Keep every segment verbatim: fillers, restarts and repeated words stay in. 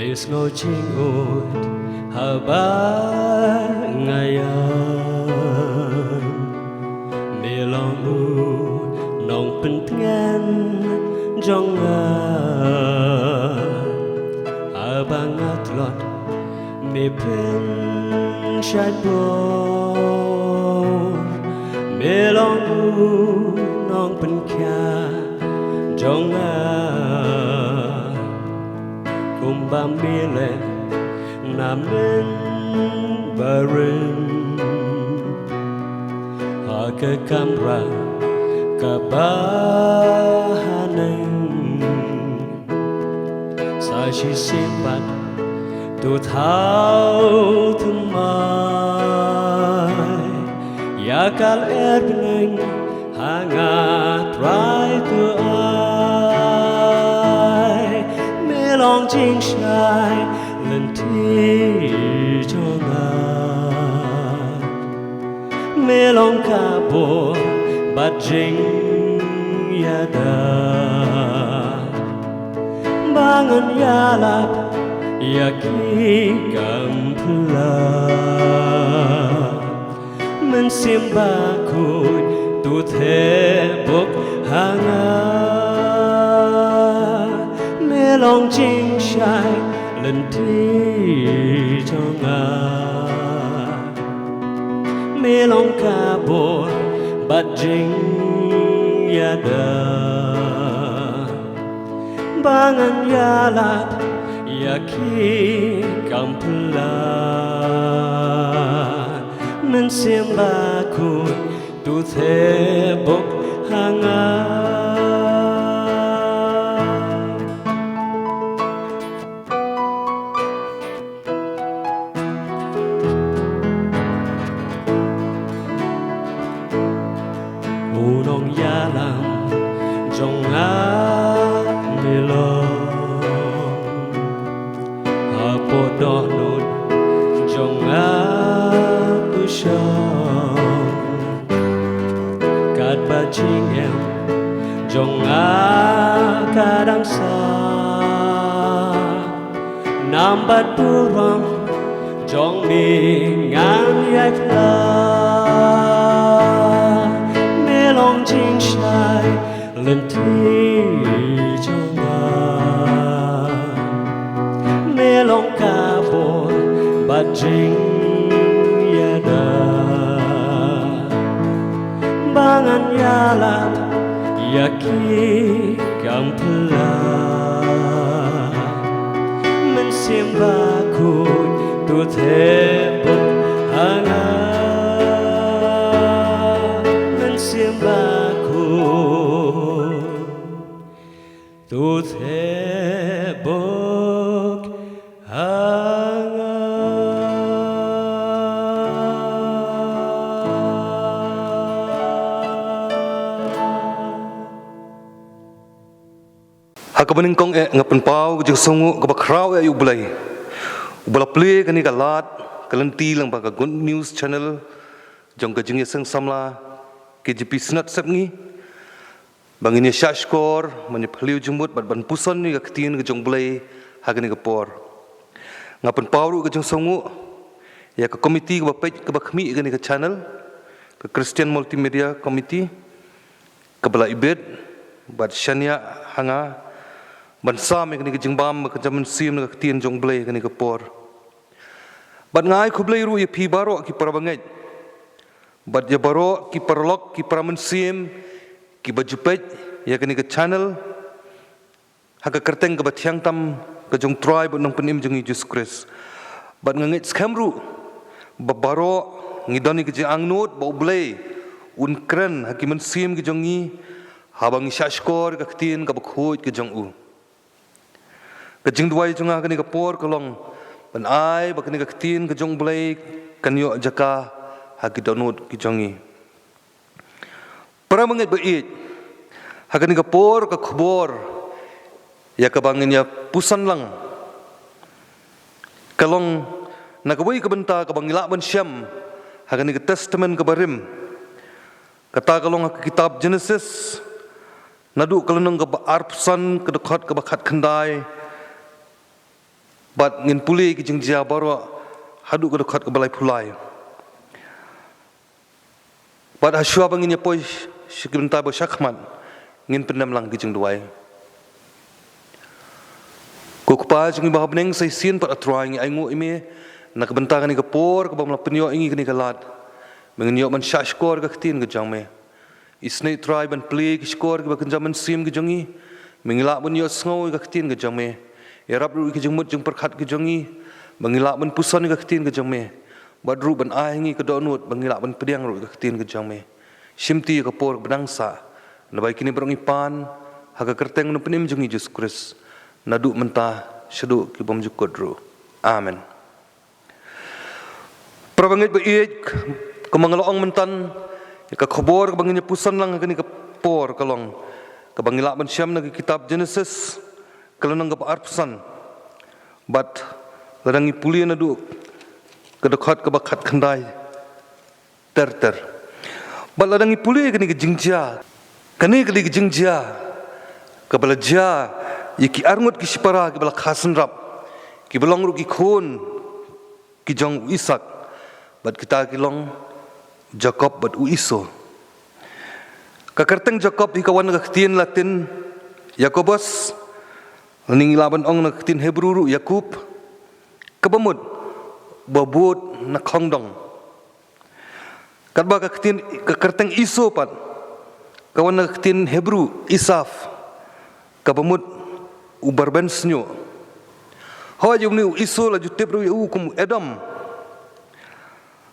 Sngew jingud haba nga ïam, me long u nongpyntngen jong nga. Haba nga tlot, me pynshait bor, me long u nongpynkhiah jong nga. Kumba me leh na mynbarim ha ka kamra kaba haneng, sa shisien pat to thaw thymmai ïa ka lyer bneng ha nga, Trai. To ai me long jingshai lynti jong nga, me long ka bor bad jingïada, ba ngan ïalap ïa ki kam phylla. Mynsiem Bakhuid to theh bok ha nga, me long jingshai lynti jong nga, me long ka bor bad jingïada, ba ngan ïalap ïa ki kam phylla. Mynsiem Bakhuid to theh bok ha nga. U nongïalam jong nga me long, hapoh dohnud jong nga phi shong, katba jingim jong nga ka dang sah, nam bad burom jong me ngan ïai pla. Me long jingshai lynti jong nga, me long ka bor bad jingïada, ba ngan ïalap ïa ki kam phylla. Mynsiem Bakhuid to theh bok ha nga, Mynsiem Bakhuid to theh bok ha nga. Ha kaba nyngkong eh nga pynpaw ka jingsngewnguh kaba khraw ïa U Blei, uba la plie kane ka lad ka lynti lyngba ka Good News Channel jong ka Jingïaseng Samla K J P Synod Sepngi, ba ngin ïa shahshkor, ban ïa phylliew jingmut bad ban puson ïa ka ktien ka jong U Blei ha kane ka por. Nga pynpaw ruh ka jingsngewnguh ïa ka komiti kaba peit kaba khmih ïa kane ka channel, ka Christian Multimedia Committee, kaba la ibit bad shaniah ha nga ban sam ïa kane ka jingbam bad ka jingmynsiem na ka ktien jong U Blei ha kane ka por. Bad nga ai khublei ruh ïa phi baroh ki para bangeit bad ïa baroh ki paralok ki para mynsiem kiba ju peit ïa kane ka channel ha ka kyrteng kaba thiang tam ka jong U Trai bad U Nongpynim jong ngi Jisu Khrist. Bad nga ngeit skhem ruh ba baroh ngi don ïa ka jingangnud ba U Blei un kren ha ki mynsiem ki jong ngi haba ngi shahshkor ïa ka ktien kaba khuid ka jong u. Ka jingduwai jong nga ha kane ka por ka long ban ai ba kane ka ktien ka jong U Blei kan ïoh jaka ha ki dohnud ki jong ngi. Para bangeit ba ïeit, ha kane ka por ka khubor ïa kaba ngin ïa puson lang ka long na kawei ka bynta kaba ngi lah ban shem ha kane ka Testament kaba rim. Kata ka long ha ka kitab Jenesis, naduh ka lynnong kaba arphew san, ka dkhot kaba khatkhyndai Bad ngin pule ki jingjia baroh haduh ka dkhot kaba laiphew lai. Bad hashwa ba ngin ïa poi sha ki bynta ba shakhmat, ngin pyndem lang ki jingduwai. Ko Kpa jong ngi ba ha bneng, sa shisien pat, A Trai, ngi ainguh ïa me na ka bynta kane ka por kaba me la pynïoh ïa ngi kane ka lad, ba ngin ïoh ban shahshkor ka ktien ka jong me. Isynei, Trai, ban plie ki shkor kiba kynja mynsiem ki jong ngi, ba ngi lah ban ïohsngew ïa ka ktien ka jong me. Ïarap ruh ïa ki jingmut jingpyrkhat ki jong ngi, ba ngi lah ban puson ïa ka ktien ka jong me. Bad ruh ban ai ha ngi ka dohnud ba ngi lah ban pdiang ruh ïa ka ktien ka jong me. Shimti ïa ka por kaba dang sah, naba ïa kine baroh ngi pan ha ka kyrteng U Nongpynim jong ngi Jisu Khrist, naduh mynta shaduh ki bymjukut ruh. Amen. Para bangeit ba ïeit, kumba nga la ong mynta, ïa ka khubor kaba ngin ïa puson lang ha kane ka por ka long kaba ngi lah ban shem na ka kitab Jenesis, ka lynnong kaba arphew san. Bad lada ngi pule naduh ka dkhot kaba khatkhyndai ter ter. Bad lada ngi pule kane ka jingjia, kane ka dei ka jingjia kaba la jia ïa ki arngut ki shipara kiba la kha synrap, kiba long ruh ki khun ki jong u Isak, bad kita ki long Jakob bad u Esau. Ka kyrteng Jakob hi ka wan na ka ktien Latin Jacobus, lane ngi lah ban ong na ka ktien Hebru ruh Yakub, kaba mut ba bud na khongdong. Katba ka ktien, ka kyrteng Esau pat ka wan na ka ktien Hebru Esav, kaba mut u barben shñiuh. Hooid, une u Esau la ju tip ruh ïa u kum u Edom.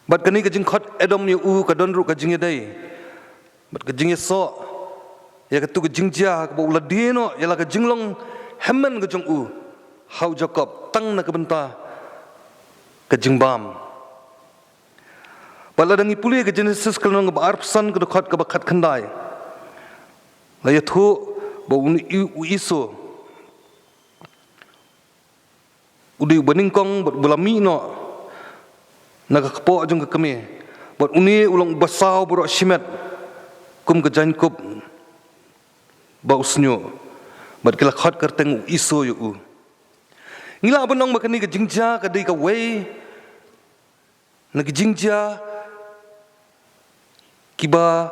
Bad kane ka jingkhot Edom ïa u ka don ruh ka jingïadei bad ka jingïasoh ïa katu ka jingjia kaba u la die noh ïa la ka jinglong hynmen ka jong u ha u Jakob tang na ka bynta ka jingbam. Bad lada ngi pule ka Jenesis ka lynnong kaba arphew san ka dkhot kaba khatkhyndai, la ïathuh ba une u Esau u dei uba nyngkong bad uba la mih noh na ka kpoh jong ka kmie, bad une u long uba saw baroh shimet kum ka jaiñkup ba u shñiuh. Bad ki la khot kyrteng u Esau ïa u. Ngi lah ban ong ba kane ka jingjia ka dei kawei na ki jingjia kiba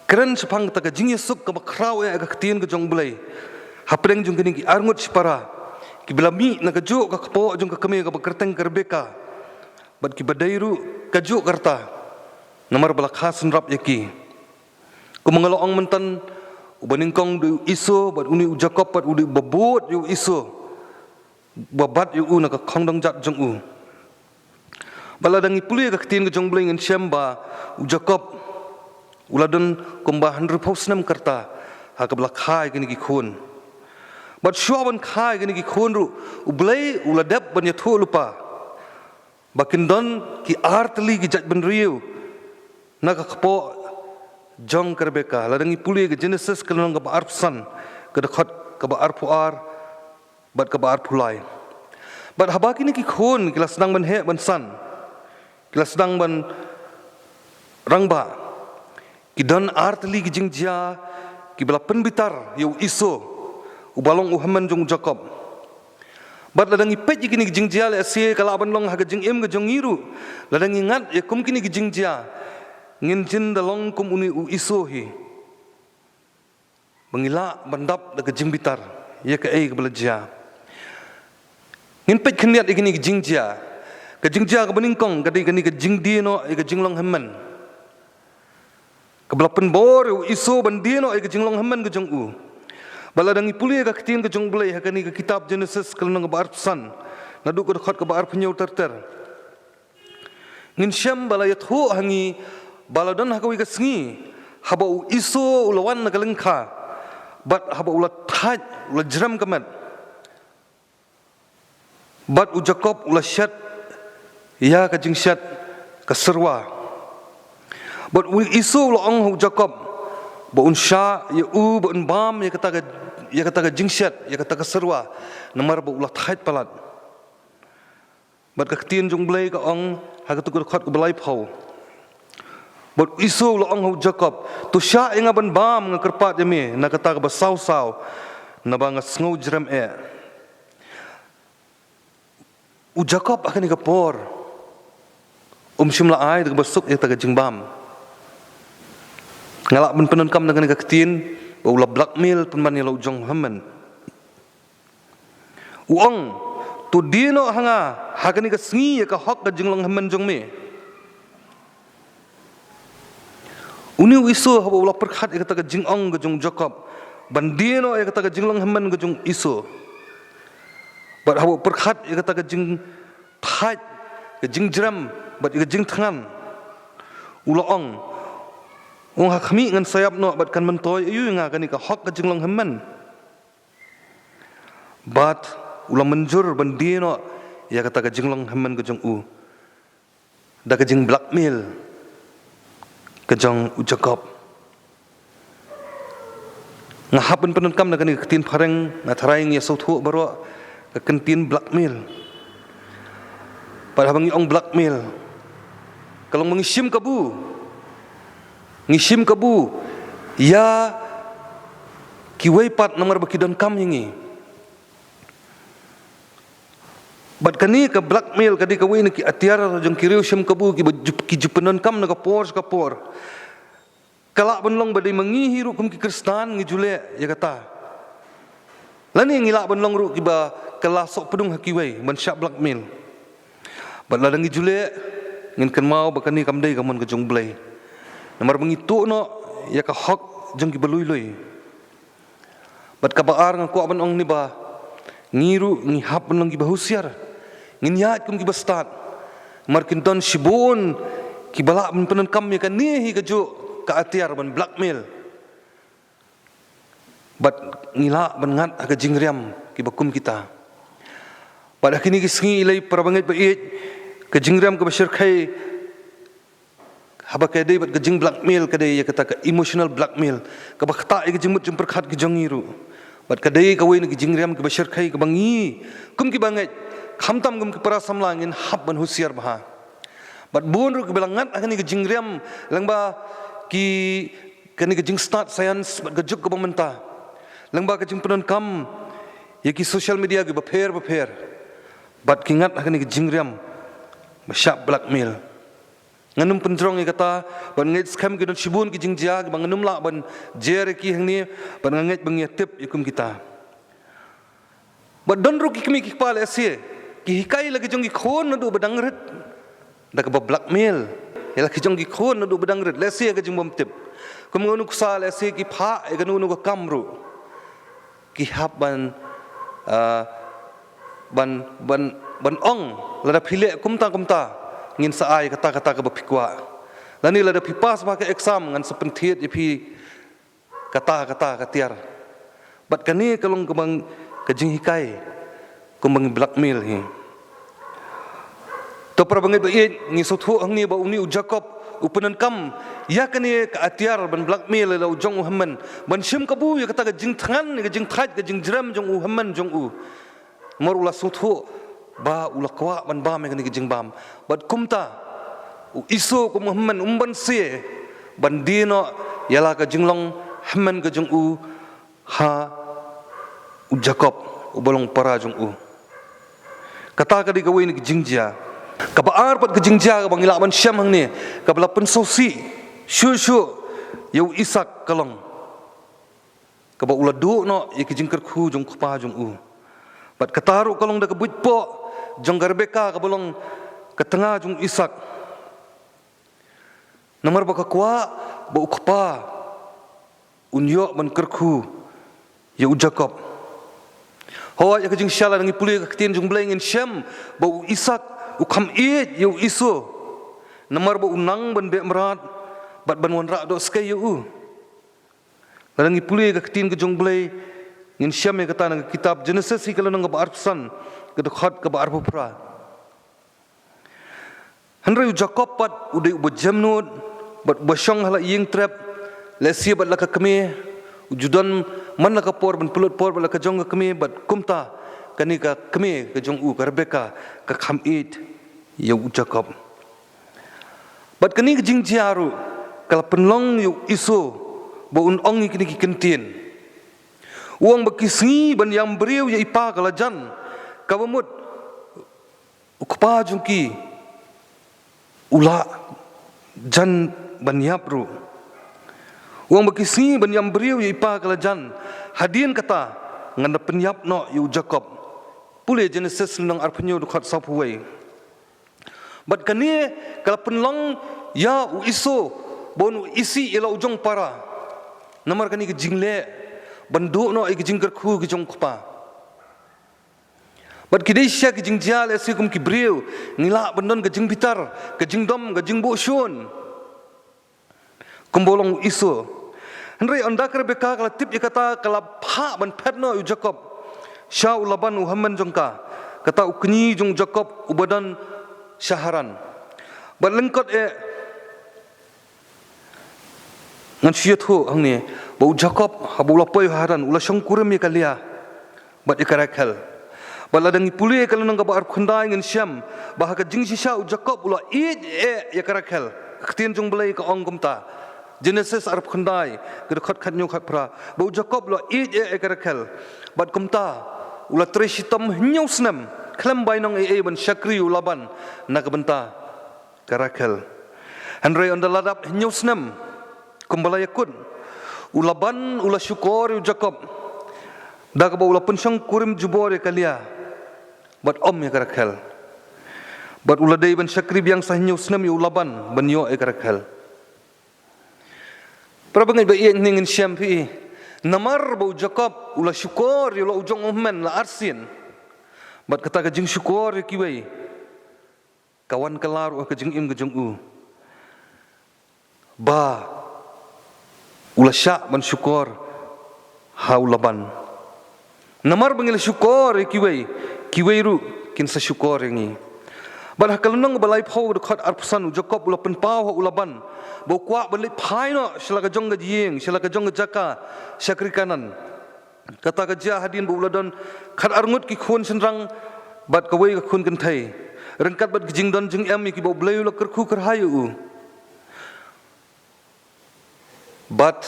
kren shaphang kata ka jingïasuk kaba khraw eh ha ka ktien ka jong U Blei hapdeng jong kine ki arngut shipara kiba la mih na kajuh ka kpoh jong ka kmie kaba kyrteng ka Rebeka, bad kiba dei ruh kajuh ka rta namar ba la kha synrap ïa ki. Kumba nga la ong mynta, uba nyngkong u dei u Esau, bad une u Jakob pat u dei uba bud ïa u Esau, uba bat ïa u na ka khongdong jat jong u. Bad lada ngi pule ka ktien ka jong U Blei ngin shem ba u Jakob u la don kumba hynriewphew snem ka rta ha kaba la kha ïa kine ki khun. Bad shuwa ban kha ïa kine ki khun ruh, U Blei u la dep ban ïathuh lypa ba kin don ki artylli ki jaitbynriew na ka kpoh jong ka Rebeka. Lada ngi pule ka Jenesis ka lynnong kaba arphew san, ka dkhot kaba arphew ar bad kaba arphew lai. Bad haba kine ki khun ki la sdang ban heh ban san, ki la sdang ban rangbah, ki don artylli ki jingjia kiba la pynbitar ïa u Esau, uba long u hynmen jong u Jakob. Bad lada ngi peit ïa kine ki jingjia, lehse ka lah ban long ha ka jingim ka jong ngi ruh, lada ngi ngat ïa kum kine ki jingjia, ngin jin da long kum une u Esau hi, ba ngi lah ban dap da ka jingbitar ïa kaei kaba la jia. Ngin peit khyndiat ïa kine ki jingjia. Ka jingjia kaba nyngkong ka dei kane ka jingdie noh ïa ka jinglong hynmen, kaba la pynbor ïa u Esau ban die noh ïa ka jinglong hynmen ka jong u. Bad lada ngi pule ïa ka ktien ka jong U Blei ha kane ka kitab Jenesis ka lynnong kaba arphew san, naduh ka dkhot kaba arphew hynñiew ter ter, ngin shem ba la ïathuh ha ngi ba la don ha kawei ka sngi haba u Esau u la wan na ka lyngkha, bad haba u la thait, u la jrem ka met, bad u Jakob u la shet ïa ka jingshet ka syrwa. Bad u Esau u la ong ha u Jakob ba un shah ïa u, ba un bam ïa kata ka, ïa kata ka jingshet, ïa kata ka syrwa, namar ba u la thait palat. Bad ka ktien jong U Blei ka ong ha katu ka dkhot kaba laiphew, bad u Esau u la ong ha u Jakob, "To shah ïa nga ban bam, nga kyrpad ïa me, na kata kaba saw saw, naba nga sngew jrem eh." U Jakob ha kane ka por um shym la ai da kaba suk ïa kata ka jingbam. Nga lah ban pyndonkam da kane ka ktien ba u la blackmail pynban ïa la u jong u hynmen. U ong, to die noh ha nga ha kane ka sngi ïa ka hok ka jinglong hynmen jong me. Une u Esau haba u la pyrkhat ïa kata ka jingong ka jong u Jakob ban die noh ïa kata ka jinglong hynmen ka jong u Esau, bad haba u pyrkhat ïa kata ka jingthait, ka jingjrem bad ïa ka jingthngan, u la ong, ong ha khmih ngan sa ïap noh bad kan myntoi aïu ïa nga kane ka hok ka jinglong hynmen. Bad u la mynjur ban die noh ïa kata ka jinglong hynmen ka jong u da ka jingblackmail ka jong u Jakob. Nga hap ban pyndonkam da kane ka ktien phareng, nga tharai ngi ïa sngewthuh baroh ka ktien blackmail. Bad haba ngi ong blackmail, ka long ba ngi shim kabu, ngi shim kabu ïa kiwei pat namar ba ki donkam ïa ngi. Bad kane ka blackmail ka dei kawei na ki atiar jong ki riew shim kabu kiba ju, ki ju pyndonkam na ka por sha ka por. Ka lah ban long ba dei ma ngi hi ruh kum ki Khristan ngi ju leh ïa kata. Lane ngi lah ban long ruh kiba kylla sohpdung ha kiwei ban shah blackmail. Bad lada ngi ju leh, ngin kynmaw ba kane kam dei ka mon ka jong U Blei. Namar ba ngi tuh noh ïa ka hok jong kiba lui lui. Bad kaba ar nga kwah ban ong ne ba ngi ruh ngi hap ban long kiba husiar. Ngin ïaid kum kiba stad. Namar kin don shibun kiba lah ban pyndonkam ïa kane hi kajuh ka atiar ban blackmail. Bad ngi lah ban ngat ha ka jingriam kiba kum kita. Bad ha kine ki sngi, ïalei para bangeit ba ïeit, ka jingriam kaba shyrkhei haba ka dei bad ka jing blackmail ka dei ïa kata ka emotional blackmail kaba ktah ïa ka jingmut jingpyrkhat ka jong ngi ruh. Bad ka dei kawei na ka jingriam kaba shyrkhei kaba ngi kum kiba ngeit, khamtam kum ki para samla, ngin hap ban husiar bha. Bad bun ruh kiba la ngat ha kane ka jingriam lyngba ki, kane ka jingstad science bad ka juk kaba mynta, lyngba ka jingpyndonkam ïa ki social media kiba pher ba pher, bad ki ngat ha kane ka jingriam ba shah blackmail. Ngan ym pynjrong ïa kata, bad ngeit skhem ki don shibun ki jingjia kiba ngan ym lah ban jer ïa ki hangne, bad nga ngeit ba ngi ïa tip ïa kum kita. Bad don ruh ki kmie ki kpa lehse ki hikai la ki jong ki khun naduh ba dang rit da kaba blackmail ïa la ki jong ki khun naduh ba dang rit, lehse ha ka jingbymtip. Kum nga u nuksa lehse ki phah ïa kano kano ka kam ruh. Ki hap ban, ah, ban, ban, ban ong, lada phi leh kumta kumta, ngin sa ai kata kata kaba phi kwah. Lane lada phi pass bha ka exam, ngan sa pynthied ïa phi kata kata ka tiar. Bad kane ka long kaba, ka jinghikai kumba ngi blackmail hi. To para bangeit ba ïeit, ngi sngewthuh hangne ba une u Jakob u pyndonkam ïa kane ka atiar ban blackmail ïa la u jong u hynmen, ban shim kabu ïa kata ka jingthngan, ka jingthait, ka jingjrem jong u hynmen jong u. Namar u la sngewthuh ba u la kwah ban bam ïa kane ka jingbam. Bad kumta u Esau kum u hynmen um banse ban die noh ïa la ka jinglong hynmen ka jong u ha u Jakob uba long para jong u. Kata ka dei kawei na ka jingjia. Kaba ar pat ka jingjia kaba ngi lah ban shem hangne, kaba la pynsngewsih shuh shuh ïa u Isak ka long kaba u la duh noh ïa ki jingkyrkhu jong u kpa jong u. Bad kata ruh ka long da ka buit poh jong ka Rebeka kaba long ka tnga jong u Isak. Namar ba ka kwah ba u kpa un ïoh ban kyrkhu ïa u Jakob. Hooid, ha ka jingshisha lada ngi pule ka ktien jong U Blei ngin shem ba u Isak u kham ïeit ïa u Esau. Namar ba u nang ban beh mrad bad ban wanrah dohskei ïa u. Lada ngi pule ka ktien ka jong U Blei ngin shem ïa kata na ka kitab Jenesis hi ka lynnong kaba arphew san, ka dkhot kaba arphew phra. Hynrei u Jakob pat u dei uba jemnud bad uba shong ha la ïing trep, lehse bad la ka kmie, u ju don man la ka por ban pynlut por bad la ka jong ka kmie, bad kumta kane ka kmie ka jong u ka Rebeka ka kham ïeit ïa u Jakob. Bad kane ka jingjia ruh ka la pynlong ïa u Esau ba un ong ïa kine ki kyntien. U ong ba ki sngi ban ïam briew ïa i pa ka la jan, kaba mut U kpa jong ki u la jan ban ïap ruh. U ong ba ki sngi ban ïam briew ïa i pa ka la jan. Hadien kata ngan da pynïap noh ïa u Jakob. Pule Genesis lynnong arphew hynñiew dkhot sawphew wei. Bad kane ka la pynlong ïa u Esau ba un isih ïa la u jong para. Namar kane ka jingleh ban duh noh ïa ka jingkyrkhu ka jong u kpa. Bad ki dei shisha ki jingjia leh shi kum ki briew, ngi lah ban don ka jingbitar, ka jingdom, ka jingbuh shun. Kumba long u Esau. Hynrei ynda ka Rebeka ka la tip ïa kata ka la phah ban phet noh ïa u Jakob sha u Laban u hynmen jong ka. Kata u kñi jong u Jakob uba don sha Haran. Bad lyngkot eh ngan shu ïathuh hangne ba u Jakob haba u la poi ha Haran u la shongkurim ïa ka Leah bad ïa ka Rakhel. Bad lada ngi pule ka lynnong kaba arphew khyndai ngin shem ba ha ka jingshisha u Jakob u la ïeit eh ïa ka Rakhel. Ka ktien jong u Blei ka ong kumta. Genesis arphew khyndai ka dkhot khathynñiew khatphra ba u Jakob u la ïeit eh ïa ka Rakhel. Bad kumta u la trei shitom hynñiew snem khlem bainong ei ei ban shakri ïa u Laban na ka bynta ka Rakhel. Hynrei ynda la dap hynñiew snem kumba la ïakut, u Laban u la shukor ïa u Jakob da kaba u la pynshongkurim jubor ïa ka Leah bad ym ïa ka Rakhel. Bad u la dei ban shakri biang sa hynñiew snem ïa u Laban ban ïoh ïa ka Rakhel. Para bangeit ba ïeit, ngin shem phi namar ba u Jakob u la shukor ïa la u jong u hynmen la arsien. Bad kata ka jingshukor ïa kiwei ka wan kylla ruh ha ka jingim ka jong u ba u la shah ban shukor ha u Laban. Namar ba ngi la shukor ïa kiwei, kiwei ruh kin sa shukor ïa ngi. Bad ha ka lynnong ba laiphew dkhot arphew san u Jakob u la pynpaw ha u Laban ba u kwah ban leit phai noh sha la ka jong ka ïing, sha la ka jong ka jaka shakri Kanaan. Kata ka jia hadien ba u la don khatar ngut ki khun shynrang bad kawei ka khun kynthei. Ryngkat bad ki jingdon jingem ïa kiba u Blei u la kyrkhu kyrhai ïa u. Bad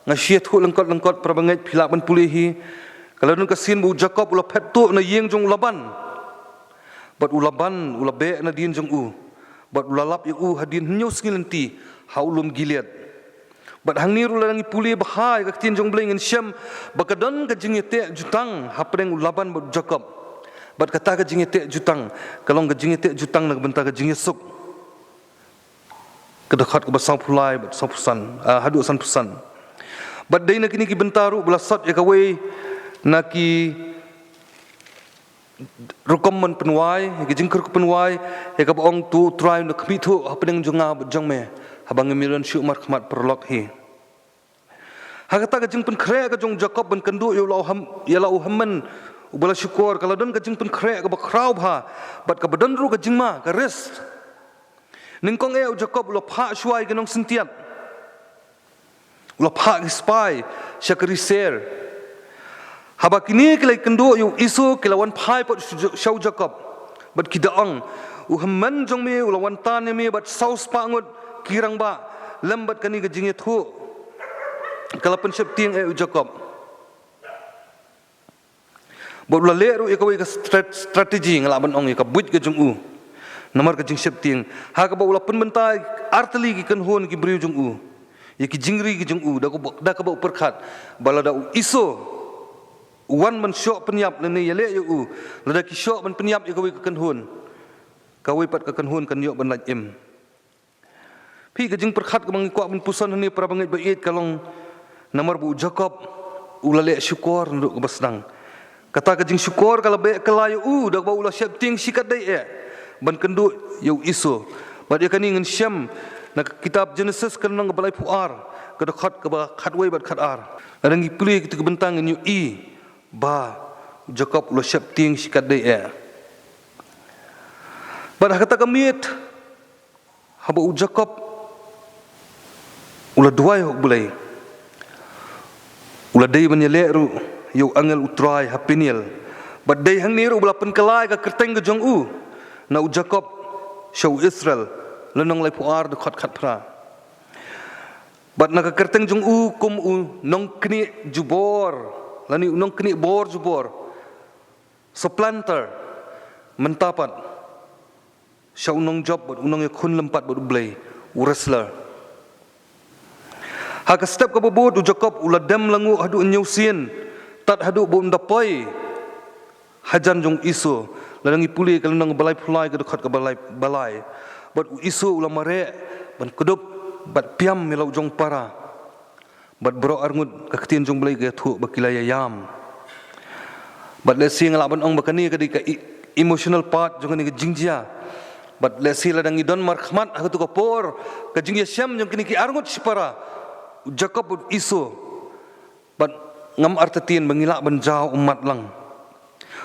nga shu ïathuh lyngkot lyngkot, para bangeit, phi lah ban pule hi. Ka la don ka sien ba u Jakob u la phet tuh na ïing jong u Laban. Bad u Laban u la beh nadien jong u. Bad u la lap ïa u hadien hynñiew sngi lynti ha u lum Gilead. Bad hangne ruh lada ngi pule bha ïa ka ktien jong u Blei ngin shem ba ka don ka jingïateh jutang hapdeng u Laban bad u Jakob. Bad kata ka jingïateh jutang ka long ka jingïateh jutang na ka bynta ka jingïasuk. Ka dkhot kaba sawphew lai bad sawphew san, ah, haduh sanphew san. Bad dei na kine ki bynta ruh ba la sot ïa kawei na ki rukom ban pynwai, ïa ka jingkyrkhu pynwai ïa kaba ong, to U Trai un da khmih thuh hapdeng jong nga bad jong me haba ngim ïadon shuh markhmat paralok hi. Ha kata ka jingpynkhreh ka jong u Jakob ban kynduh ïa u la u hym-, ïa la u hynmen uba la shukor, ka la don ka jingpynkhreh kaba khraw bha bad kaba don ruh ka jingma, ka risk. Nyngkong eh u Jakob u la phah shuwa ïa ki nongsyntiat. U la phah ki spy sha ka ri Seir. Haba kine ki la ïakynduh ïa u Esau, ki la wan phai pat sha u Jakob. Bad ki da ong, u hynmen jong me u la wan tan ïa me bad saw spah ngut ki rangbah lem bad kane ka jingïathuh. Ka la pynsheptieng eh u Jakob. Bad u la leh ruh ïa kawei ka strat-, strategy, nga lah ban ong ïa ka buit ka jong u. Namar ka jingsheptieng. Ha kaba u la pynbynta artylli ki kynhun ki briew jong u. Ïa ki jingri ki jong u, da kaba, da kaba u pyrkhat ba lada u Esau u wan ban shoh pynïap lane ïaleh ïa u, lada ki shoh ban pynïap ïa kawei ka kynhun, kawei pat ka kynhun kan ïoh ban lait im. Phi, ka jingpyrkhat kaba ngi kwah ban puson hangne, para bangeit ba ïeit, ka long namar ba u Jakob u la leh shukor naduh kaba sdang. Kata ka jingshukor ka la beh kylla ïa u da kaba u la sheptieng shikatdei eh ban kynduh ïa u Esau. Bad ïa kane ngin shem na ka kitab Genesis ka lynnong kaba laiphew ar, ka dkhot kaba khatwei bad khatar. Lada ngi pule kita ki bynta ngin ïohi ba u Jakob u la sheptieng shikatdei eh. Bad ha kata ka miet, haba u Jakob u la duwai ha u Blei, u la dei ban ïaleh ruh ïa u angel U Trai ha Peniel. Bad dei hangne ruh ba la pynkylla ïa ka kyrteng ka jong u na u Jakob sha u Israel, lynnong laiphew ar dkhot khatphra. Bad na ka kyrteng jong u kum u nongknieh jubor, lane u nongknieh bor jubor. Supplanter, mynta pat. sha u nongjop bad u nongïakhun lympat bad u Blei, u wrestler. Ha ka step kaba bud u Jakob u la dem la nguh haduh hynñiew sien, tad haduh ba un da poi hajan jong u Esau. Lada ngi pule ka lynnong ba laiphew lai ka dkhot kaba lai, ba lai. Bad u Esau u la mareh ban kdup bad piam ïa la u jong para. Bad baroh arngut ka ktien jong u Blei ka ïathuh ba ki la ïa ïam. Bad lehse nga lah ban ong ba kane ka dei ka e-, emotional part jong kane ka jingjia. Bad lehse lada ngi don markhmat ha katu ka por, ka jingïashem jong kine ki arngut shipara, u Jakob bad u Esau. Bad ngam artatien ba ngi lah ban jaw ummat lang.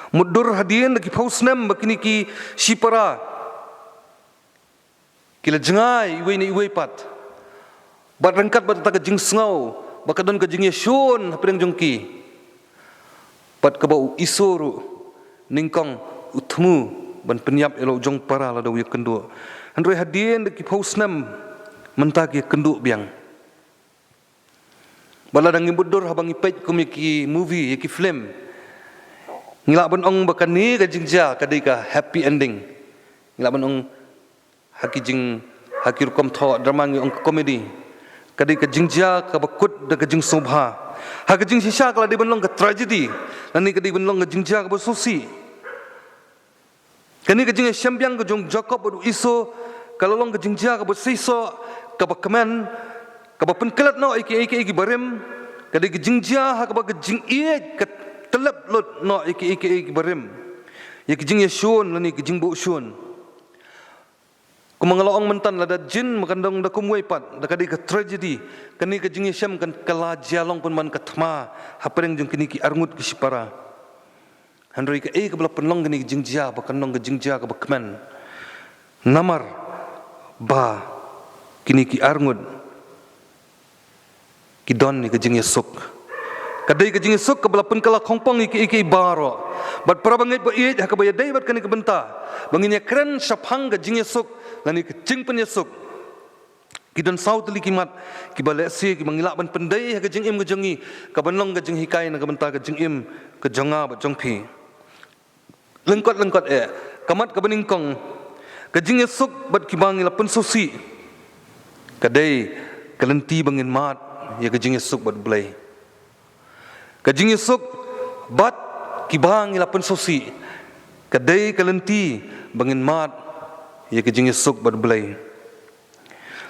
Mutdur hadien da ki phew snem ba kine ki shipara ki la jngai iwei na iwei pat. Bad ryngkat bad kata ka jingsngew ba ka don ka jingïashun hapdeng jong ki. Bad kaba u Esau ruh nyngkong u thmu ban pynïap ïa la u jong para lada u ïakynduh. Hynrei hadien da ki phew snem mynta ki ïakynduh biang. Bad lada ngi mutdur haba ngi peit kum ïa ki movie, ïa ki film, ngi lah ban ong ba kane ka jingjia ka dei ka happy ending. Ngi lah ban ong ha ki jing, ha ki rukom thoh drama ngi ong ka comedy. Ka dei ka jingjia kaba kut da ka jingsngewbha. Ha ka jingshisha ka la dei ban long ka tragedy. Lane ka dei ban long ka jingjia kaba sngewsih. Kane ka jingïashem biang ka jong u Jakob bad u Esau ka la long ka jingjia kaba seisoh, kaba kmen, kaba pynklet noh ïa kiei kiei kiba rim. Ka dei ka jingjia ha kaba ka jingïeit ka tyllep lut noh ïa kiei kiei kiba rim. Ïa ka jingïashun lane ka jingbuh shun. Kumba nga la ong mynta, lada jin ma ka dang da kumwei pat, da ka dei ka tragedy. Kane ka jingïashem kan ka la jia long pynban ka thma hapdeng jong kine ki arngut ki shipara. Hynrei kaei kaba la pynlong kane ka jingjia ba kan long ka jingjia kaba kmen? Namar ba kine ki arngut ki don ïa ka jingïasuk. Ka dei ka jingïasuk kaba la pynkylla khongpong ïa kiei kiei baroh. Bad para bangeit ba ïeit, ha kaba ïadei bad kane ka bynta ba ngin ïakren shaphang ka jingïasuk lane ka jingpynïasuk, ki don saw tylli ki mat kiba lehse kiba ngi lah ban pyndei ha ka jingim ka jong ngi, kaban long ka jinghikai na ka bynta ka jingim ka jong nga bad jong phi. Lyngkot lyngkot eh, ka mat kaba nyngkong, ka jingïasuk bad kiba ngi la pynsngewsih ka dei ka lynti ba ngin mad ïa ka jingïasuk bad u Blei. Ka jingïasuk bad kiba ngi la pynsngewsih ka dei ka lynti ba ngin mad ïa ka jingïasuk bad u Blei.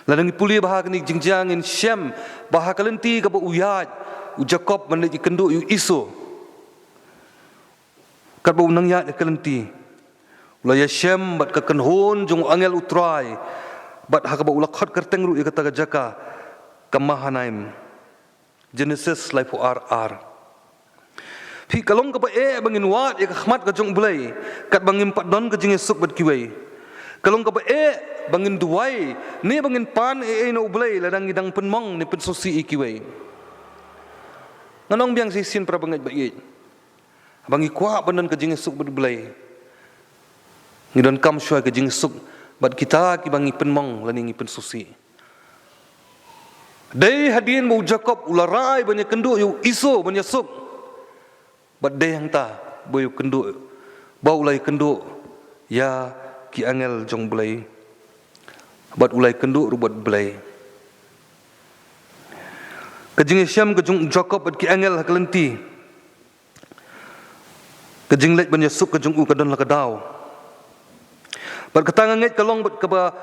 Lada ngi pule bha ha kane ka jingjia ngin shem ba ha ka lynti kaba u ïaid u Jakob ban leit ïakynduh ïa u Esau, katba u nang ïaid ha ka lynti, u la ïashem bad ka kynhun jong u angel u Trai, bad ha kaba u la khot kyrteng ruh ïa kata ka jaka ka Mahanaim. Genesis laiphew ar ar. Phi, ka long kaba eh ba ngin wad ïa ka khmat ka jong u Blei katba ngim pat don ka jingïasuk bad kiwei. Ka long kaba eh ba ngin duwai ne ba ngin pan ei ei na u Blei lada ngi dang pynmong ne pynsngewsih ïa kiwei. Ngan ong biang shisien para bangeit ba ïeit. Haba ngi kwah ban don ka jingïasuk bad u Blei, ngi donkam shuwa ka jingïasuk bad kita kiba ngi pynmong lane ngi pynsngewsih. Dei hadien ba u Jakob u la rai ban ïakynduh ïa u Esau ban ïasuk. Bad dei hangta ba u ïakynduh, ba u la ïakynduh ïa ki angel jong u Blei. Bad u la ïakynduh ruh bad u Blei. Ka jingïashem ka jong u Jakob bad ki angel ha ka lynti, ka jingleit ban ïasuk ka jong u ka don la ka daw. Bad kata nga ngeit ka long bad kaba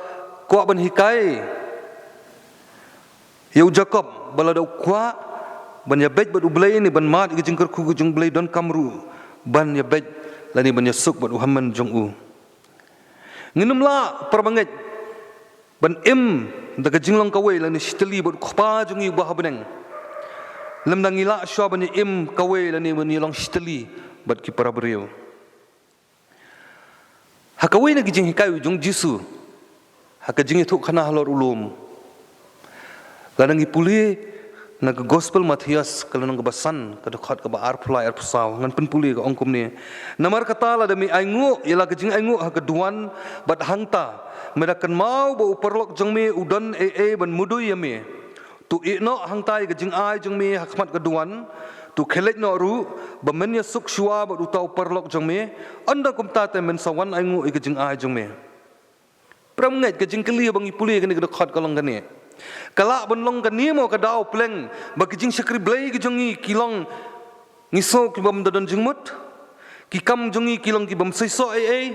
kwah ban hikai ïa u Jakob ba lada u kwah ban ïabeit bad u Blei ne ban mad ïa ka jingkyrkhu ka jong u Blei, donkam ruh ban ïabeit lane ban ïasuk bad u hynmen jong u. Ngin ym lah para bangeit ban im da ka jinglong kawei lane shitylli bad u Kpa jong ngi uba ha bneng lymda ngi lah shuwa ban ïa im kawei lane ban ïa long shitylli bad ki para briew. Ha kawei na ki jinghikai u jong u Jisu ha ka jingïathuhkhana halor u lum, lada ngi pule na ka Gospel Mathaios ka lynnong kaba san, ka dkhot kaba arphew lai arphew saw, ngan pynpule, ka ong kumne: Namar kata, lada me ainguh ïa la ka jingainguh ha ka duwan, bad hangta me da kynmaw ba u paralok jong me u don ei ei ban mudui ïa me, to ïeh noh hangta ïa ka jingai jong me ha khmat ka duwan, to khie leit noh ruh ba men ïasuk shuwa bad uta u paralok jong me, ynda kumta te men sa wan ainguh ïa ka jingai jong me. Para bangeit, ka jingkylli ba ngi pule kane ka dkhot ka long kane. Ka lah ban long kane mo ka daw pleng ba ki jingshakri Blei ki jong ngi ki long ngi sngew ki bym da don jingmut. Ki kam jong ngi ki long ki bym seisoh ei ei.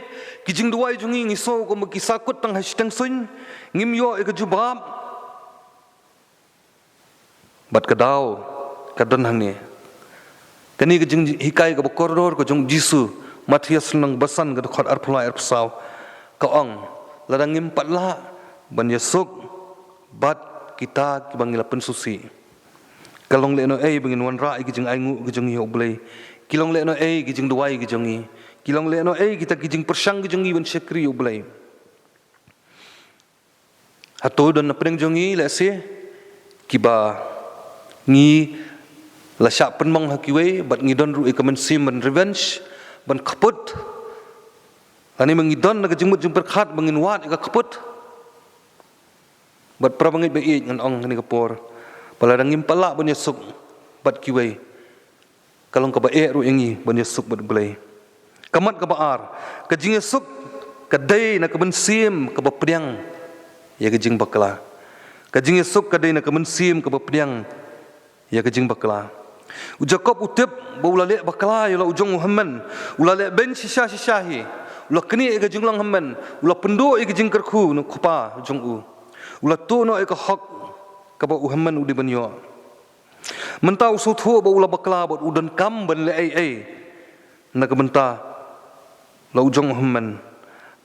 Ki jingduwai jong ngi ngi sngew kumba ki sahkut tang ha shiteng suiñ. Ngim ïoh ïa ka jubab. Bad ka daw ka don hangne. Kane ka jinghikai kaba kordor ka jong u Jisu, Mathaios lynnong ba san ka dkhot arphew lai arphew saw, ka ong, lada ngim pat lah ban ïasuk bad kita kiba ngi la pynsngewsih, ka long lehnohei ba ngin wanrah ïa ki jingainguh ki jong ngi ha U Blei? Ki long lehnohei ki jingduwai ki jong ngi? Ki long lehnohei kita ki jingpyrshang ki jong ngi ban shakri ïa U Blei? Hato don na pdeng jong ngi lehse kiba ngi la shah pynmong ha kiwei bad ngi don ruh ïa ka mynsiem ban revenge, ban kput? Lane ma ngi don na ka jingmut jingpyrkhat ba ngin wad ïa ka kput? Bad para bangeit ba ïeit, ngan ong kane ka por ba lada ngim pat lah ban ïasuk bad kiwei, ka long kaba eh ruh ïa ngi ban ïasuk bad U Blei. Ka mat kaba ar, ka jingïasuk ka dei na ka mynsiem kaba pdiang ïa ka jingbakla. Ka jingïasuk ka dei na ka mynsiem kaba pdiang ïa ka jingbakla. U Jakob u tip ba u la leh bakla ïa la u jong u hynmen, u la leh beiñ shisha shisha hi, u la knieh ïa ka jinglong hynmen, u la pynduh ïa ka jingkyrkhu na u kpa jong u, u la tuh noh ïa ka hok kaba u hynmen u dei ban ïoh. Mynta u sngewthuh ba u la bakla bad u donkam ban leh ei ei na ka bynta la u jong u hynmen,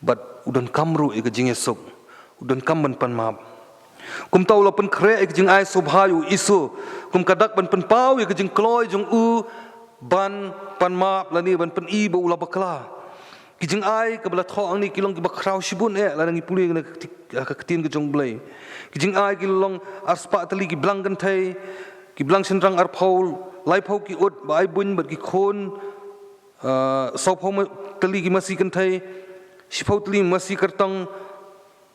bad u donkam ruh ïa ka jingïasuk, u donkam ban pan map. Kumta u la pynkhreh ïa ka jingai sngewbha ïa u Isu kum ka dak ban pynpaw ïa ka jingkloi jong u ban pan map lane ban pyni ba u la bakla. Ki jingai kaba la thoh hangne ki long kiba khraw shibun eh lada ngi pule na ka kti-, ka ktien ka jong U Blei. Ki jingai ki long arspah tylli ki blang kynthei, ki blang shynrang arphew, laiphew ki ut ba ai buiñ bad ki khun, ah, sawphew ma-, tylli ki masi kynthei, shiphew tylli masi kyrtong,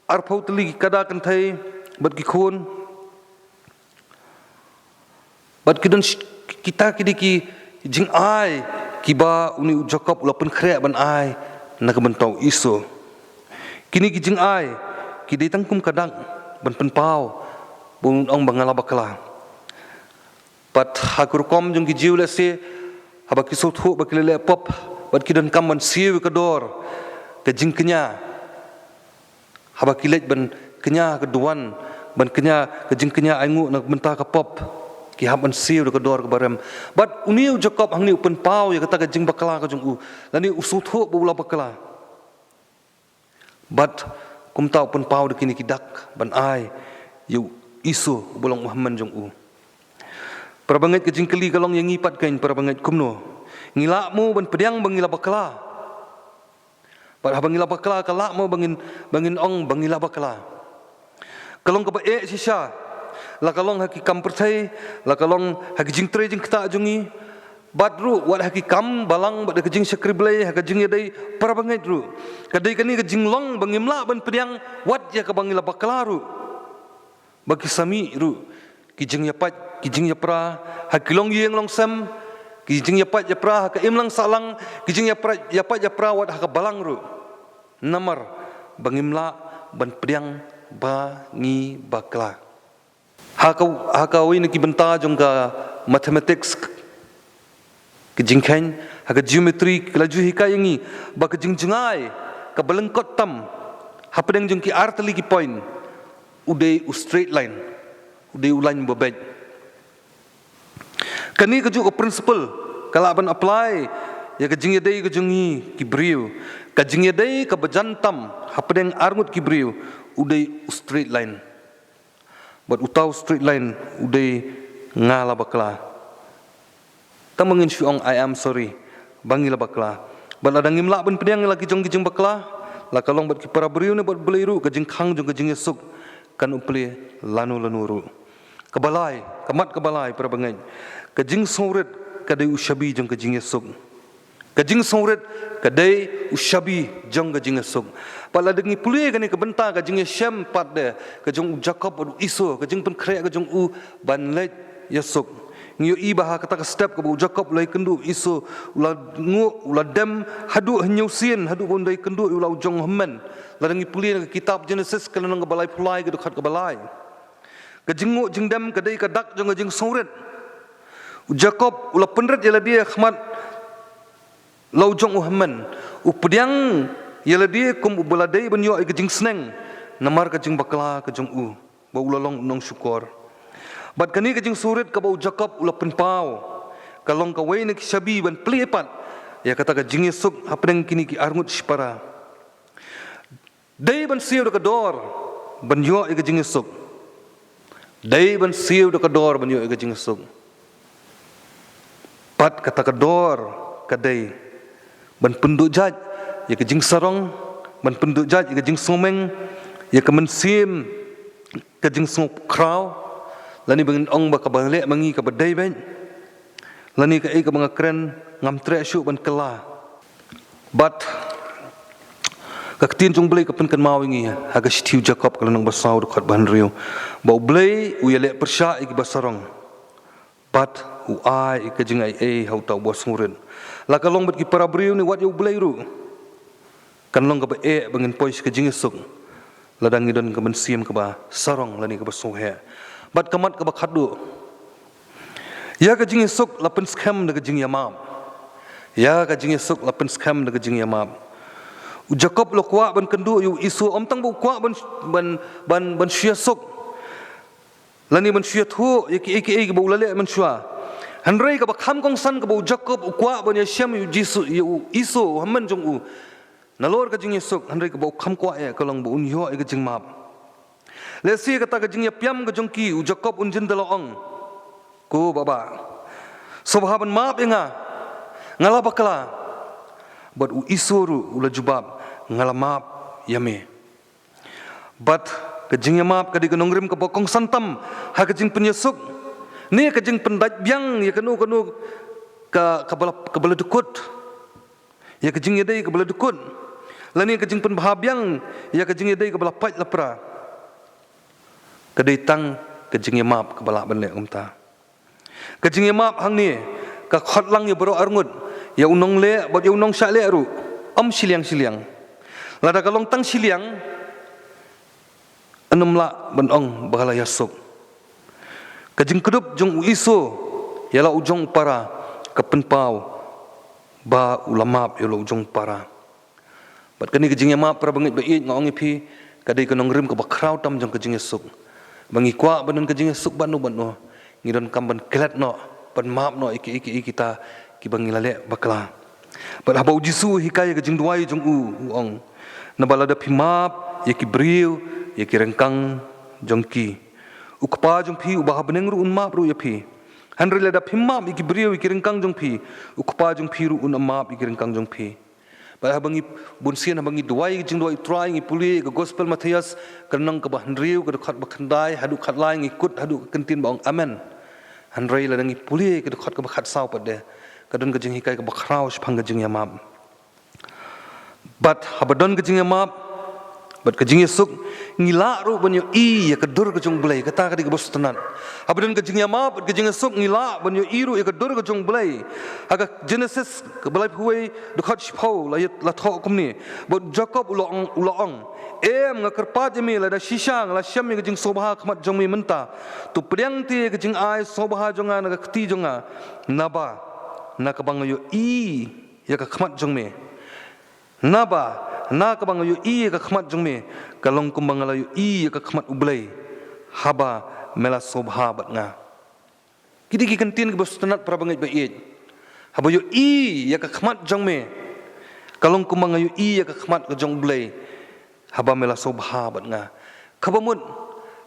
arphew tylli ki kada kynthei bad ki khun. Bad ki don sh-, kita ki dei ki jingai kiba une u Jakob u la pynkhreh ban ai na ka bynta u Isu. Kine ki jingai ki dei tang kum ka dak ban pynpaw ba un ong ba nga la bakla. Bad ha ka rukom jong ki Jiw lehse, haba ki sngewthuh ba ki la leh pop bad ki donkam ban siew ïa ka dor ka jingkñia, haba ki leit ban kñia ka duwan, ban kñia ka jingkñia ainguh na ka bynta ka pop, ki hap ban siew da ka dor kaba rem. Bad une u Jakob hangne u pynpaw ïa kata ka jingbakla ka jong u lane u sngewthuh ba u la bakla. Bad kumta u pynpaw da kine ki dak ban ai ïa u Isu uba long u hynmen jong u. Para bangeit, ka jingkylli ka long ïa ngi pat keiñ, para bangeit, kumno? Ngi lah mo ban pdiang ba ngi la bakla? Bad haba ngi la bakla ka lah mo ba ngin, ba ngin ong ba ngi la bakla? Ka long kaba eh shisha, la ka long ha ki kam pyrthei, la ka long ha ki jingtrei jingktah jong ngi, bad ruh wat ha ki kam balang bad ha ka jingshakri Blei, ha ka jingïadei para bangeit ruh. Ka dei kane ka jinglong ba ngim lah ban pdiang wat ïa kaba ngi la bakla ruh. Ba ki sa mih ruh ki jingïapait ki jingïapra ha ki longïing longsem, ki jingïapait ïapra ha ka imlang sahlang, ki jingïapra, ïapait ïapra wat ha ka balang ruh. Namar ba ngim lah ban pdiang ba ngi bakla. Ha ka, ha kawei na ki bynta jong ka mathematics, ka jingkheiñ, ha ka geometry, ka la ju hikai ïa ngi ba ka jingjngai kaba lyngkot tam hapdeng jong ki ar tylli ki point u dei u straight line, u dei u lain ba beit. Kane kajuh ka principle ka lah ban apply ïa ka jingïadei ka jong ngi ki briew. Ka jingïadei kaba jan tam hapdeng arngut ki briew u dei u straight line. Bad uta u straight line u dei nga la bakla. Tang ba ngin shu ong, "I am sorry," ba ngi la bakla. Bad lada ngim lah ban pdiang ïa la ki jong ki jingbakla, la ka long bad ki para briew ne bad Blei ruh, ka jingkhang jong ka jingïasuk kan ym plie lano lano ruh. Kaba lai, ka mat kaba lai, para bangeit, ka jingsngewrit ka dei u shabi jong ka jingïasuk. Ka jingsngewrit ka dei u shabi jong ka jingïasuk. Bad lada ngi pule kane ka bynta ka jingïashem pat de ka jong u Jakob bad u Esau, ka jingpynkhreh ka jong u ban leit ïasuk, Ngi ïohi ba ha kata ka step kaba u Jakob u la ïakynduh ïa u Esau, u la nguh, u la dem haduh hynñiew sien, haduh ba un da ïakynduh ïa u la u jong u hynmen. Lada ngi pule na ka kitab Genesis ka lynnong kaba laiphew lai, ka dkhot kaba lai. Ka jingnguh jingdem ka dei ka dak jong ka jingsngewrit. U Jakob u la pynrit ïa lade ha khmat la u jong u hynmen, u pdiang ïa lade kum uba la dei ban ïoh ïa ka jingsneng namar ka jingbakla ka jong u, ba u la long u nongshukor. Bad kane ka jingsngewrit kaba u Jakob u la pynpaw, ka long kawei na ki shabi ban plie pat ïa kata ka jingïasuk hapdeng kine ki arngut shipara. Dei ban siew da ka dor ban ïoh ïa ka jingïasuk. Dei ban siew da ka dor ban ïoh ïa ka jingïasuk. Bad kata ka dor ka dei ban pynduh jait ïa ka jingsarong, ban pynduh jait ïa ka jingsngewmeng, ïa ka mynsiem ka jingsngewkhraw, lane ba ngin ong ba kaba leh ma ngi kaba dei beit, lane kaei kaba nga kren ngam treh shuh ban kylla. Bad ka ktien jong u Blei ka pynkynmaw ïa ngi ha ka shithi u Jakob ka lynnong ba saw, dkhot ba hynriew, ba u Blei u ïaleh pyrshah ïa kiba sarong, bad u ai ïa ka jingaiei ha uta uba sngewrit. La ka long bad ki para briew ne wat ïa u Blei ruh, kan long kaba eh ba ngin poi sha ka jingïasuk lada ngi don ka mynsiem kaba sarong lane kaba sngewheh. Bad ka mat kaba khatduh, ïa ka jingïasuk la pynskhem da ka jingïamap. Ïa ka jingïasuk la pynskhem da ka jingïamap. U Jakob u la kwah ban kynduh ïa u Esau, ym tang ba u kwah ban, ban, ban, ban shu ïasuk lane ban shu ïathuh ïa kiei kiei kiba u la leh mynshuwa. Hynrei kaba kham kongsan kaba u Jakob u kwah ban ïashem ïa u Jisu, ïa u Esau u hynmen jong u, nalor ka jingïasuk, hynrei kaba u kham kwah eh ka long ba un ïoh ïa ka jingmap. Lehse kata ka jingïapiam ka jong ki, u Jakob un jin da la ong, "Ko baba, sngewbha ban map ïa nga, nga la bakla." Bad u Esau ruh u la jubab, "Nga la map ïa me." Bad ka jingïamap ka dei ka nongrim kaba kongsan tam ha ka jingpynïasuk ne ka jingpyndait biang ïa kano kano ka, kaba la, kaba la dkut, ïa ka jingïadei kaba la dkut, lane ka jingpynbha biang ïa ka jingïadei kaba la pait la pra. Ka dei tang ka jingïamap kaba lah ban leh kumta. Ka jingïamap hangne ka khot lang ïa baroh arngut, ïa u nongleh bad ïa u nongshah leh ruh, ym shiliang shiliang. Lada ka long tang shiliang, ym lah ban ong ba ka la ïasuk. Ka jingkdup jong u Esau ïa la u jong u para ka pynpaw ba u la map ïa la u jong u para. Bad kane ka jingïamap, para bangeit ba ïeit, nga ong ïa phi, ka dei ka nongrim kaba khraw tam jong ka jingïasuk. Ba ngi kwah ban don ka jingïasuk bad no bad no, ngi donkam ban klet noh, ban map noh ïa ki, ïa ki, ïa kita kiba ngi la leh bakla. Bad haba u Jisu u hikai ïa ka jingduwai jong u, u ong, "Naba lada phi map ïa ki briew ïa ki ryngkang jong ki, u Kpa jong phi uba ha bneng ruh un map ruh ïa phi. Hynrei lada phim map ïa ki briew ïa ki ryngkang jong phi, u Kpa jong phi ruh un ym map ïa ki ryngkang jong phi." Bad haba ngi, bun sien haba ngi duwai ka jingduwai u Trai, ngi pule ka Gospel Mathaios ka lynnong kaba hynriew, ka dkhot ba khyndai haduh khatlai, ngi kut haduh ka kyntien ba ong amen. Hynrei lada ngi pule ka dkhot kaba khatsaw pat de, ka don ka jinghikai kaba khraw shaphang ka jingïamap. Bad haba don ka jingïamap bad ka jingïasuk, ngi lah ruh ban ïohi ïa ka dur ka jong u Blei, kata ka dei kaba sngewtynnat. Haba don ka jingïamap bad ka jingïasuk, ngi lah ban ïohi ruh ïa ka dur ka jong u Blei. Ha ka Genesis kaba laiphew wei, dkhot shiphew, la ïa, la thoh kumne. Bad u Jakob u la ong, u la ong, "Em, nga kyrpad ïa me, lada shisha nga la shem ïa ka jingsngewbha ha khmat jong me mynta, to pdiang te ïa ka jingai sngewbha jong nga na ka kti jong nga, naba na kaba nga ïohi ïa ka khmat jong me. Naba na kaba nga ïohi ïa ka khmat jong me, ka long kumba nga la ïohi ïa ka khmat u Blei, haba me la sngewbha bad nga." Ki dei ki kyntien kiba sngewtynnat, para bangeit ba ïeit. Haba ïohi ïa ka khmat jong me, ka long kumba nga ïohi ïa ka khmat ka jong u Blei, haba me la sngewbha bad nga. Kaba mut,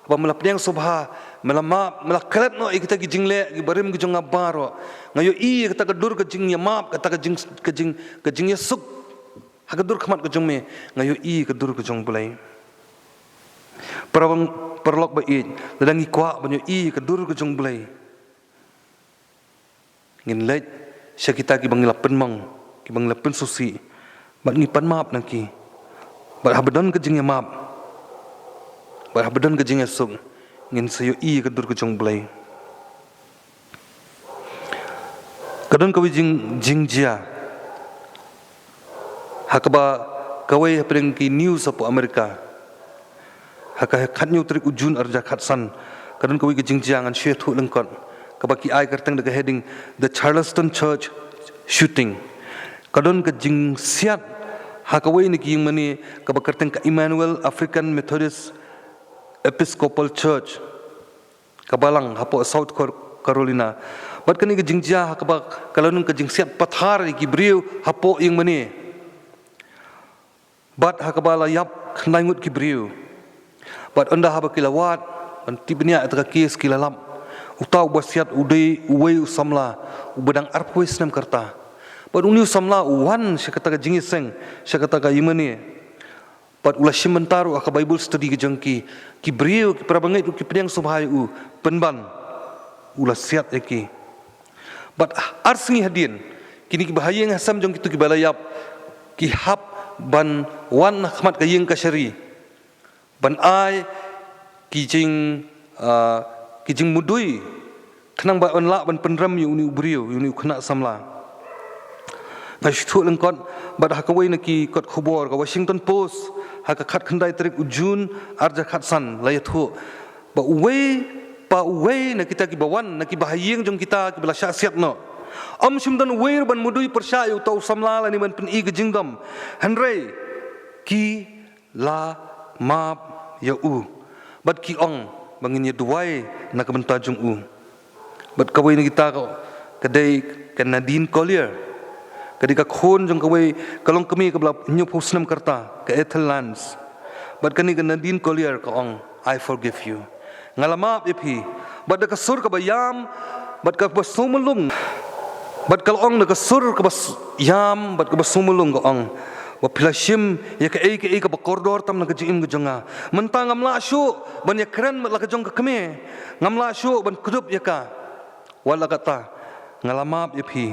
haba me la pdiang sngewbha, me la map, me la klet noh ïa kita ki jingleh ki barim ki jong nga baroh, nga ïohi ïa kata ka dur ka jingïamap, kata ka jing, ka jing, ka jingïasuk ha ka dur khmat ka jong me, nga ïohi ïa ka dur ka jong u Blei. Para bang, paralok ba ïeit, lada ngi kwah ban ïohi ïa ka dur ka jong u Blei, ngin leit sha kita kiba ngi la pynmong, kiba ngi la pynsngewsih, bad ngi pan map na ki. Bad haba don ka jingïamap bad haba don ka jingïasuk, ngin sa ïohi ïa ka dur ka jong u Blei. Ka don kawei jing, jingjia ha kaba kawei hapdeng ki news hapoh America. Ha ka khathynñiew tarik u June arhajar khatsan, ka don kawei ka jingjia ngan shu ïathuh lyngkot, kaba ki ai kyrteng da ka heading The Charleston Church Shooting. Ka don ka jingsiat ha kawei na ki ïingmane kaba kyrteng ka Emmanuel African Methodist Episcopal Church, ka balang hapoh South Cor-, Carolina. Bad kane ka jingjia ha kaba ka la don ka jingsiat pathar ïa ki briew hapoh ïingmane. Bad ha kaba la ïap khyndai ngut ki briew. Bad ynda haba ki la wad ban tip bniah ïa kata ka case, ki la lap, uta uba siat u dei uwei u samla uba dang arphew snem ka rta. Bad une u samla u wan sha kata ka jingïaseng, sha kata ka ïingmane. Bad u la shim bynta ruh ha ka Bible study ka jong ki, ki briew, ki parabangeit ruh ki pdiang sngewbha ïa u, pynban u la siat ïa ki. Bad ar sngi hadien, kine ki bahaïing hasem jong kito kiba la ïap ki hap ban wan ha khmat ka ïing kashari ban ai ki jing, ah, ki jingmudui, khnang ba yn lah ban pynrem ïa une u briew, ïa une u khynnah samla. Nga shu ïathuh lyngkot bad ha kawei na ki kot khubor ka Washington Post, ha ka khatkhyndai tarik u June arhajar khatsan, la ïathuh ba uwei pa uwei na kita kiba wan, na ki bahaïing jong kita kiba la shah siat noh, ym shym don uwei ruh ban mudui pyrshah ïa uta u samla lane ban pyni ka jingdom. Hynrei ki la map ïa u bad ki ong ba ngin ïa duwai na ka bynta jong u. Bad kawei na kita ka, ka dei ka Nadine Collier, ka dei ka khun jong kawei ka longkmie kaba la hynñiewphew snem ka rta, ka Ethel Lance. Bad kane ka Nadine Collier ka ong, "I forgive you." Nga la map ïa phi. Bad da ka sur kaba ïam bad kaba sngewmylong, bad ka la ong da ka sur kaba s-, ïam bad kaba sngewmylong, ka ong ba phi la shim ïa kaei kaei kaba kordor tam na ka jingim ka jong nga. Mynta ngam lah shuh ban ïakren bad la ka jong ka kmie, ngam lah shuh ban kdup ïa ka. Wat la katta, nga la map ïa phi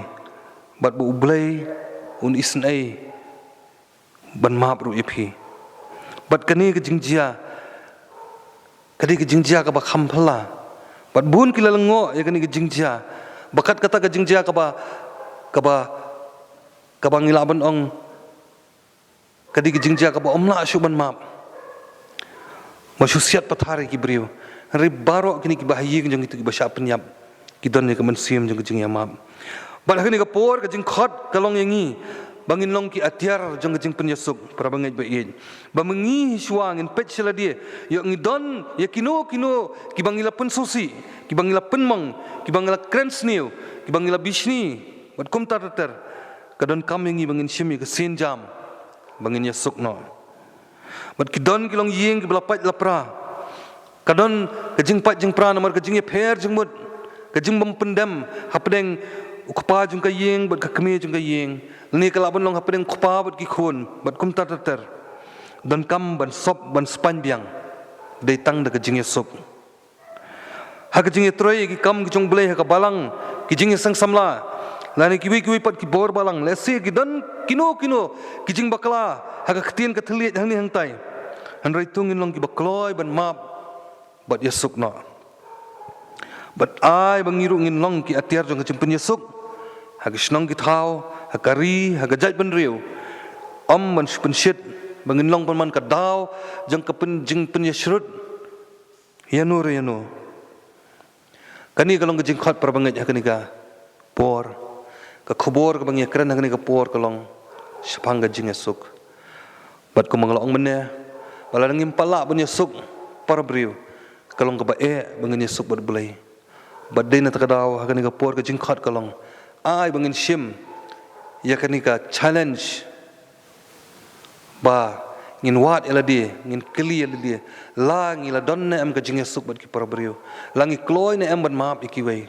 bad ba U Blei un isynei ban map ruh ïa phi. Bad kane ka jingjia ka dei ka jingjia kaba kham phylla. Bad bun ki la lyngngoh ïa kane ka jingjia ba kat kata ka jingjia kaba, kaba, kaba ngi lah ban ong ka dei ka jingjia kaba ym lah shuh ban map, ba shu siat pathar ïa ki briew. Hynrei baroh kine ki bahaïing jong kito kiba shah pynïap ki don ïa ka mynsiem jong ka jingïamap. Bad ha kane ka por ka jingkhot ka long ïa ngi ba ngin long ki atiar jong ka jingpynïasuk, parabangeit ba ïeit. Ba ma ngi hi shuwa ngin peit sha lade, ïoh ngi don ïa kino kino kiba ngi la pynsngewsih, kiba ngi la pynmong, kiba ngi la kren sniew, kiba ngi la bishni bad kumta ter ter. Ka donkam ïa ngi ba ngin shim ïa ka sienjam ba ngin ïasuk noh. Bad ki don ki longïing kiba la pait la pra. Ka don ka jingpait jingpra namar ka jingïapher jingmut, ka jingbym pyndem hapdeng u kpa jong ka ïing bad ka kmie jong ka ïing, lane ka lah ban long hapdeng u kpa bad ki khun bad kumta ter ter. Donkam ban sop ban spaiñ biang, dei tang da ka jingïasuk. Ha ka jingïatrei ïa ki kam ki jong U Blei ha ka balang, ki jingïaseng samla, lane kiwei kiwei pat ki bor balang, lehse ki don kino kino ki jingbakla ha ka ktien ka thylliej hangne hangtai. Hynrei to ngin long kiba kloi ban map bad ïasuk noh. Bad ai ba ngi ruh ngin long ki atiar jong ka jingpynïasuk ha ki shnong ki thaw, ha ka ri, ha ka jaitbynriew. Ym ban shu pynshit ba ngin long pynban ka daw jong ka pyn-, jingpynïashrut ïano re ïano. Kane ka long ka jingkhot, parabangeit, ha kane ka por. Ka khubor kaba ngi ïakren ha kane ka por ka long shaphang ka jingïasuk. Bad kumba nga la ong mynne, ba lada ngim pat lah ban ïasuk para briew, ka long kaba eh ba ngin ïasuk bad U Blei. Bad dei na kata ka daw ha kane ka por ka jingkhot ka long, ai ba ngin shim ïa kane ka challenge ba ngin wad ïa lade, ngin kylli ïa lade, la ngi la don ne em ka jingïasuk bad ki para briew, la ngi kloi ne em ban map ïa kiwei.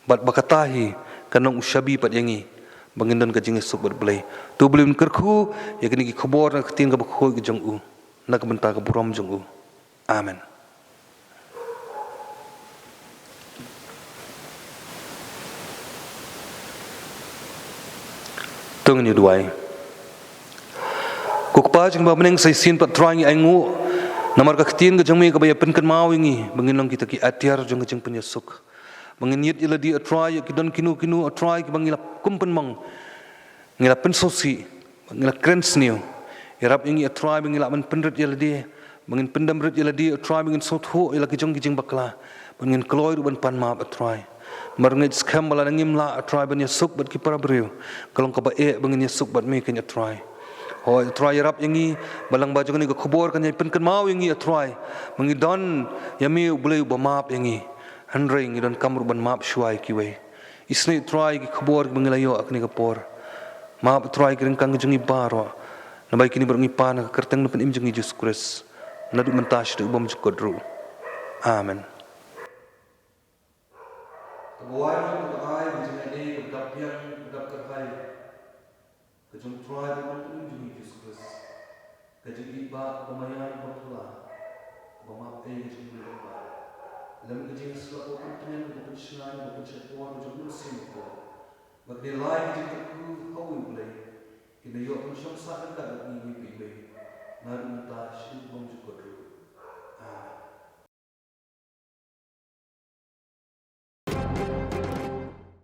Bad ba kata hi kan long u shabi pat ïa ngi ba ngin don ka jingïasuk bad U Blei. To U Blei un kyrkhu ïa kine ki khubor na ka ktien kaba khuid ka jong u, na ka bynta ka burom jong u. Amen. To ngin ïa duwai. Ko Kpa jong ngi ba ha bneng, sa shisien pat Trai ngi ainguh namar ka ktien ka jong me kaba ïa pynkynmaw ïa ngi ba ngin long kita ki atiar jong ka jingpynïasuk. Ba ngin ïit ïa lade, A Trai, ïa ki don kino kino, A Trai, kiba ngi la kum pynmong, ngi la pynsngewsih, ba ngi la kren sniew. Ïarap ïa ngi, A Trai, ba ngi lah ban pynrit ïa lade, ba ngin pyndem rit ïa lade, A Trai, ba ngin sngewthuh ïa la ki jong ki jingbakla, ba ngin kloi ruh ban pan map, A Trai. Namar ngeit skhem ba lada ngim lah, A Trai, ban ïasuk bad ki para briew, ka long kaba eh ba ngin ïasuk bad me kein, A Trai. Hooid, A Trai, ïarap ïa ngi, ba lang ba jong kane ka khubor kan ïai pynkynmaw ïa ngi, A Trai, ba ngi don ïa me U Blei uba map ïa ngi. Hynrei ngi donkam ruh ban map shuwa ïa kiwei. Isynei, A Trai, ki khubor kiba ngi la ïoh ha kane ka por. Map, A Trai, ki ryngkang ki jong ngi baroh. Naba ïa kine baroh ngi pan ha ka kyrteng na pynim jong ngi Jisu Khrist, naduh mynta shaduh u bymjukut ruh. Amen. Ka buaid ka ai ka jingïadei kaba dap biang, kaba dap kyrhai, ka jong U Trai bad U Nongpynim jong ngi Jisu Khrist, ka jingïeit ba, kaba maïan, kaba phylla, kaba map ei ka jong U Blei Kpa, lem ka jingïasyllok kaba pyntngen, kaba pynshngaiñ, kaba pynshait por ka jong U Mynsiem Bakhuid, bad kine lai ki jingkyrkhu ha uwei U Blei, kin da ïoh pynshong sah ryngkat bad ngi iwei pa iwei, naduh mynta shaduh u